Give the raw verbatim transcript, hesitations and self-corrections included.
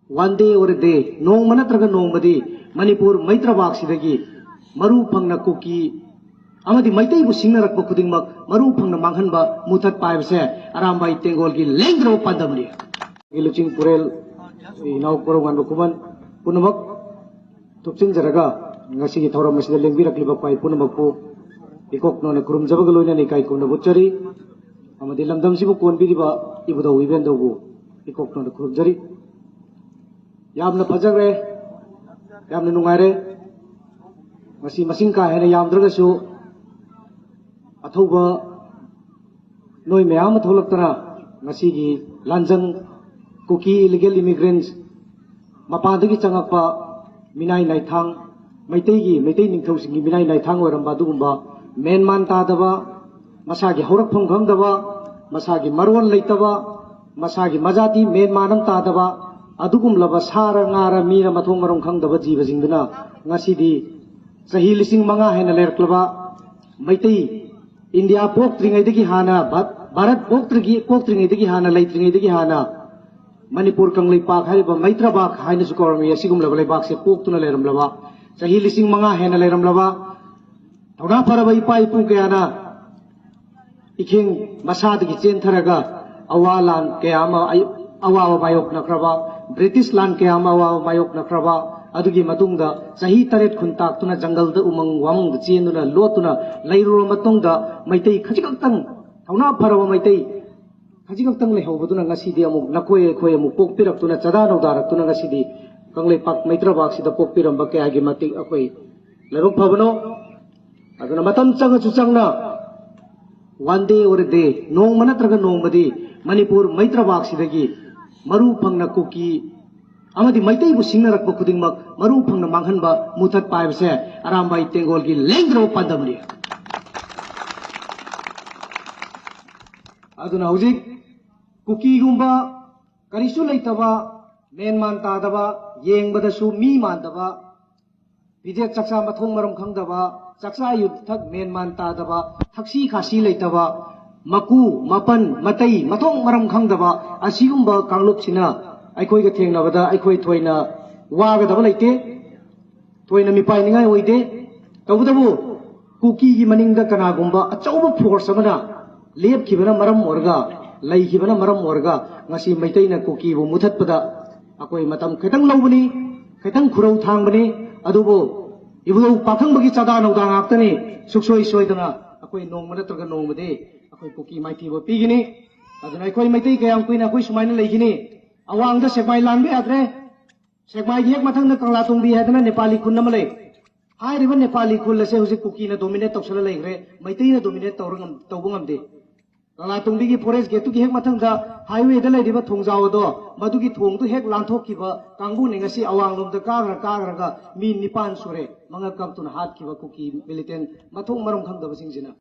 One day or a day, ꯅꯣꯡꯃ ꯅꯠꯇ꯭ꯔꯒ ꯅꯣꯡꯃꯗꯤ ꯃꯅꯤꯄꯨꯔ ꯃꯩꯇ꯭ꯔꯕꯥꯛꯁꯤꯗꯒꯤ ꯃꯔꯨ ꯐꯪꯅ ꯀꯨꯀꯤ ꯑꯃꯗꯤ ꯃꯩꯇꯩꯕꯨ ꯁꯤꯡꯅꯔꯛꯄ ꯈꯨꯗꯤꯡꯃꯛ ꯃꯔꯨ ꯐꯪꯅ ꯃꯥꯡꯍꯟꯕ, ꯃꯨꯊꯠꯄ ꯍꯥꯏꯕꯁꯦ ꯑꯔꯥꯝꯕꯥꯏ ꯇꯦꯡꯒꯣꯜꯒꯤ ꯂꯦꯡꯗ꯭ꯔꯕ ꯄꯥꯟꯗꯝꯅꯤ꯫ ꯂꯨꯆꯤꯡ ꯄꯨꯔꯦꯜ, ꯏꯅꯥꯎ ꯀꯣꯔꯧꯉꯥꯟꯕ ꯈꯨꯃꯟ ꯄꯨꯝꯅꯃꯛ ꯊꯨꯞꯆꯤꯟꯖꯔꯒ ꯉꯁꯤꯒꯤ ꯊꯧꯔꯝ ꯑꯁꯤꯗ ꯂꯦꯡꯕꯤꯔꯛꯂꯤꯕ ꯈ꯭ꯋꯥꯏ ꯄꯨꯝꯅꯃꯛꯄꯨ ꯏꯀꯣꯛ ꯅꯣꯟꯅ ꯈꯨꯔꯨꯝꯖꯕꯒ ꯂꯣꯏꯅꯅ ꯏꯀꯥꯏ ꯈꯨꯝꯅꯕ ꯎꯠꯆꯔꯤ꯫ ꯑꯃꯗꯤ ꯂꯝꯗꯝꯁꯤꯕꯨ ꯀꯣꯟꯕꯤꯔꯤꯕ ꯏꯕꯨꯙꯧ ꯏꯕꯦꯟꯗꯧꯕꯨ ꯏꯀꯣꯛ ꯅꯣꯟꯅ ꯈꯨꯔꯨꯝꯖꯔꯤ꯫ ꯌꯥꯝꯅ ꯐꯖꯈ꯭ꯔꯦ, ꯌꯥꯝꯅ ꯅꯨꯡꯉꯥꯏꯔꯦ꯫ ꯃꯁꯤ ꯃꯁꯤꯡ ꯀꯥ ꯍꯦꯟꯅ ꯌꯥꯝꯗ꯭ꯔꯒꯁꯨ ꯑꯊꯧꯕ ꯅꯣꯏ ꯃꯌꯥꯝ ꯑꯃ ꯊꯣꯛꯂꯛꯇꯅ ꯉꯁꯤꯒꯤ ꯂꯥꯟꯖꯪ ꯀꯨꯀꯤ ꯏꯂꯤꯒꯦꯜ ꯏꯃꯤꯒ꯭ꯔꯦꯟꯁ, ꯃꯄꯥꯟꯗꯒꯤ ꯆꯪꯉꯛꯄ ꯃꯤꯅꯥꯏ ꯅꯥꯏꯊꯥꯡ, ꯃꯩꯇꯩꯒꯤ, ꯃꯩꯇꯩ ꯅꯤꯡꯊꯧꯁꯤꯡꯒꯤ ꯃꯤꯅꯥꯏ ꯅꯥꯏꯊꯥꯡ ꯑꯣꯏꯔꯝꯕ ꯑꯗꯨꯒꯨꯝꯕ ꯃꯦꯟ ꯃꯥꯟ ꯇꯥꯗꯕ, ꯃꯁꯥꯒꯤ ꯍꯧꯔꯛꯐꯝ ꯈꯪꯗꯕ, ꯃꯁꯥꯒꯤ ꯃꯔꯣꯟ ꯂꯩꯇꯕ, ꯃꯁꯥꯒꯤ ꯃꯖꯥꯇꯤ ꯃꯦꯟ ꯃꯥꯟ ꯑꯃ ꯇꯥꯗꯕ ꯑꯗꯨꯒꯨꯝꯂꯕ ꯁꯥꯔ ꯉꯥꯔ ꯃꯤꯔ ꯃꯊꯣꯡ ꯃꯔꯝ ꯈꯪꯗꯕ ꯖꯤꯕꯁꯤꯡꯗꯨꯅ ꯉꯁꯤꯗꯤ ꯆꯍꯤ ꯂꯤꯁꯤꯡ ꯃꯉꯥ ꯍꯦꯟꯅ ꯂꯩꯔꯛꯂꯕ ꯃꯩꯇꯩ, ꯏꯟꯗꯤꯌꯥ ꯄꯣꯛꯇ꯭ꯔꯤꯉꯩꯗꯒꯤ ꯍꯥꯟꯅ, ꯚꯥ-, ꯚꯥꯔꯠ ꯄꯣꯛꯇ꯭ꯔꯤꯉꯩ-, ꯄꯣꯛꯇ꯭ꯔꯤꯉꯩꯗꯒꯤ ꯍꯥꯟꯅ, ꯂꯩꯇ꯭ꯔꯤꯉꯩꯗꯒꯤ ꯍꯥꯟꯅ ꯃꯅꯤꯄꯨꯔ ꯀꯪꯂꯩꯄꯥꯛ ꯍꯥꯏꯔꯤꯕ ꯃꯩꯇ꯭ꯔꯕꯥꯛ ꯍꯥꯏꯅꯁꯨ ꯀꯧꯔꯝꯃꯤ꯫ ꯑꯁꯤꯒꯨꯝꯂꯕ ꯂꯩꯕꯥꯛꯁꯦ ꯄꯣꯛꯇꯨꯅ ꯂꯩꯔꯝꯂꯕ, ꯆꯍꯤ ꯂꯤꯁꯤꯡ ꯃꯉꯥ ꯍꯦꯟꯅ ꯂꯩꯔꯝꯂꯕ ꯊꯧꯅꯥ ꯐꯔꯕ ꯏꯄꯥ ꯏꯄꯨ ꯀꯌꯥꯅ ꯏꯈꯤꯡ ꯃꯁꯥꯗꯒꯤ ꯆꯦꯟꯊꯔꯒ ꯑꯋꯥ ꯂꯥꯟ ꯀꯌꯥ ꯑꯃ ꯑꯩ-, ꯑꯋꯥꯕ ꯃꯥꯌꯣꯛꯅꯈ꯭ꯔꯕ, ꯕ꯭ꯔꯤꯇꯤꯁ ꯂꯥꯟ ꯀꯌꯥ ꯑꯃ ꯑꯋꯥꯕ ꯃꯥꯌꯣꯛꯅꯈ꯭ꯔꯕ, ꯑꯗꯨꯒꯤ ꯃꯇꯨꯡꯗ ꯆꯍꯤ ꯇꯔꯦꯠ ꯈꯨꯟ ꯇꯥꯛꯇꯨꯅ ꯖꯪꯒꯜꯗ ꯎꯃꯪ ꯋꯥꯃꯪꯗ ꯆꯦꯟꯗꯨꯅ ꯂꯣꯠꯇꯨꯅ ꯂꯩꯔꯨꯔꯕ ꯃꯇꯨꯡꯗ ꯃꯩꯇꯩ ꯈꯖꯤꯛꯈꯛꯇꯪ, ꯊꯧꯅꯥ ꯐꯔꯕ ꯃꯩꯇꯩ ꯈꯖꯤꯛꯈꯛꯇꯪ ꯂꯩꯍꯧꯕꯗꯨꯅ ꯉꯁꯤꯗꯤ ꯑꯃꯨꯛ ꯅꯈꯣꯏ ꯑꯩꯈꯣꯏ ꯑꯃꯨꯛ ꯄꯣꯛꯄꯤꯔꯛꯇꯨꯅ, ꯆꯗꯥ ꯅꯧꯗꯥꯔꯛꯇꯨꯅ ꯉꯁꯤꯗꯤ ꯀꯪꯂꯩꯄꯥꯛ ꯃꯩꯇ꯭ꯔꯕꯥꯛꯁꯤꯗ ꯄꯣꯛꯄꯤꯔꯝꯕ ꯀꯌꯥꯒꯤ ꯃꯇꯤꯛ ꯑꯩꯈꯣꯏ ꯂꯥꯏꯕꯛ ꯐꯕꯅꯣ꯫ ꯑꯗꯨꯅ ꯃꯇꯝ ꯆꯪꯉꯁꯨ ꯆꯪꯅ, one day or a day, ꯅꯣꯡꯃ ꯅꯠꯇ꯭ꯔꯒ ꯅꯣꯡꯃꯗꯤ ꯃꯅꯤꯄꯨꯔ ꯃꯩꯇ꯭ꯔꯕꯥꯛꯁꯤꯗꯒꯤ ꯃꯔꯨ ꯐꯪꯅ ꯀꯨꯀꯤ ꯑꯃꯗꯤ ꯃꯩꯇꯩꯕꯨ ꯁꯤꯡꯅꯔꯛꯄ ꯈꯨꯗꯤꯡꯃꯛ ꯃꯔꯨ ꯐꯪꯅ ꯃꯥꯡꯍꯟꯕ, ꯃꯨꯊꯠꯄ ꯍꯥꯏꯕꯁꯦ ꯑꯔꯥꯝꯕꯥꯏ ꯇꯦꯡꯒꯣꯜꯒꯤ ꯂꯦꯡꯗ꯭ꯔꯕ ꯄꯥꯟꯗꯝꯅꯤ꯫ ꯑꯗꯨꯅ ꯍꯧꯖꯤꯛ ꯀꯨꯀꯤꯒꯨꯝꯕ ꯀꯔꯤꯁꯨ ꯂꯩꯇꯕ, ꯃꯦꯟ ꯃꯥꯟ ꯇꯥꯗꯕ, ꯌꯦꯡꯕꯗꯁꯨ ꯃꯤ ꯃꯥꯟꯗꯕ, ꯐꯤꯖꯦꯠ ꯆꯥꯛꯆꯥ ꯃꯊꯣꯡ ꯃꯔꯝ ꯈꯪꯗꯕ, ꯆꯥꯛꯆꯥ ꯌꯨꯊꯛ ꯃꯦꯟ ꯃꯥꯟ ꯇꯥꯗꯕ, ꯊꯛꯁꯤ ꯈꯥꯁꯤ ꯂꯩꯇꯕ, ꯃꯀꯨ, ꯃꯄꯟ, ꯃꯇꯩ, ꯃꯊꯣꯡ ꯃꯔꯝ ꯈꯪꯗꯕ ꯑꯁꯤꯒꯨꯝꯕ ꯀꯥꯡꯂꯨꯞꯁꯤꯅ ꯑꯩꯈꯣꯏꯒ ꯊꯦꯡꯅꯕꯗ ꯑꯩꯈꯣꯏ ꯊꯣꯏꯅ ꯋꯥꯒꯗꯕ ꯂꯩꯇꯦ, ꯊꯣꯏꯅ ꯃꯤꯄꯥꯏꯅꯤꯡꯉꯥꯏ ꯑꯣꯏꯗꯦ꯫ ꯇꯧꯕꯇꯕꯨ ꯀꯨꯀꯤꯒꯤ ꯃꯅꯤꯡꯗ ꯀꯅꯥꯒꯨꯝꯕ ꯑꯆꯧꯕ ꯐꯣꯔꯁ ꯑꯃꯅ ꯂꯦꯞꯈꯤꯕꯅ ꯃꯔꯝ ꯑꯣꯏꯔꯒ, ꯂꯩꯈꯤꯕꯅ ꯃꯔꯝ ꯑꯣꯏꯔꯒ ꯉꯁꯤ ꯃꯩꯇꯩꯅ ꯀꯨꯀꯤꯕꯨ ꯃꯨꯊꯠꯄꯗ ꯑꯩꯈꯣꯏ ꯃꯇꯝ ꯈꯤꯇꯪ ꯂꯧꯕꯅꯤ, ꯈꯤꯇꯪ ꯈꯨꯔꯧ ꯊꯥꯡꯕꯅꯤ꯫ ꯑꯗꯨꯕꯨ ꯏꯕꯨꯙꯧ ꯄꯥꯈꯪꯕꯒꯤ ꯆꯥꯗꯥ ꯅꯧꯗꯥ ꯉꯥꯛꯇꯅꯤ꯫ ꯁꯨꯛꯁꯣꯏ ꯁꯣꯏꯗꯅ ꯑꯩꯈꯣꯏ ꯅꯣꯡꯃ ꯅꯠꯇ꯭ꯔꯒ ꯅꯣꯡꯃꯗꯤ ꯑꯩꯈꯣꯏ ꯀꯨꯀꯤ ꯃꯥꯏꯊꯤꯕ ꯄꯤꯒꯅꯤ꯫ ꯑꯗꯨꯅ ꯑꯩꯈꯣꯏ ꯃꯩꯇꯩ ꯀꯌꯥꯝ ꯀꯨꯏꯅ ꯑꯩꯈꯣꯏ ꯁꯨꯃꯥꯏꯅ ꯂꯩꯒꯅꯤ? ꯑꯋꯥꯡꯗ ꯁꯦꯛꯃꯥꯏ ꯂꯥꯟꯕ ꯌꯥꯗ꯭ꯔꯦ꯫ ꯁꯦꯛꯃꯥꯏꯒꯤ ꯍꯦꯛ ꯃꯊꯪꯗ ꯀꯪꯂꯥꯇꯣꯡꯕꯤ ꯍꯥꯏꯗꯅ ꯅꯦꯄꯥꯂꯤ ꯈꯨꯟ ꯑꯃ ꯂꯩ꯫ ꯍꯥꯏꯔꯤꯕ ꯅꯦꯄꯥꯂꯤ ꯈꯨꯜ ꯑꯁꯦ ꯍꯧꯖꯤꯛ ꯀꯨꯀꯤꯅ ꯗꯣꯃꯤꯅꯦꯠ ꯇꯧꯁꯜꯂ ꯂꯩꯈ꯭ꯔꯦ꯫ ꯃꯩꯇꯩꯅ ꯗꯣꯃꯤꯅꯦꯠ ꯇꯧꯔ ꯉꯝ-, ꯇꯧꯕ ꯉꯝꯗꯦ꯫ ꯀꯪꯂꯥꯇꯣꯡꯕꯤꯒꯤ ꯐꯣꯔꯦꯁ ꯒꯦꯠꯇꯨꯒꯤ ꯍꯦꯛ ꯃꯊꯪꯗ ꯍꯥꯏꯋꯦꯗ ꯂꯩꯔꯤꯕ ꯊꯣꯡꯖꯥꯎ ꯑꯗꯣ, ꯃꯗꯨꯒꯤ ꯊꯣꯡꯗꯨ ꯍꯦꯛ ꯂꯥꯟꯊꯣꯛꯈꯤꯕ ꯀꯥꯡꯕꯨꯅꯤ ꯉꯁꯤ ꯑꯋꯥꯡꯂꯣꯝꯗ ꯀꯥꯈ꯭ꯔ ꯀꯥꯈ꯭ꯔꯒ ꯃꯤ ꯅꯤꯄꯥꯟ ꯁꯨꯔꯦ ꯃꯉꯛ ꯀꯛꯇꯨꯅ ꯍꯥꯠꯈꯤꯕ ꯀꯨꯀꯤ ꯃꯤꯂꯤꯇꯦꯟ ꯃꯊꯣꯡ ꯃꯔꯝ ꯈꯪꯗꯕꯁꯤꯡꯁꯤꯅ꯫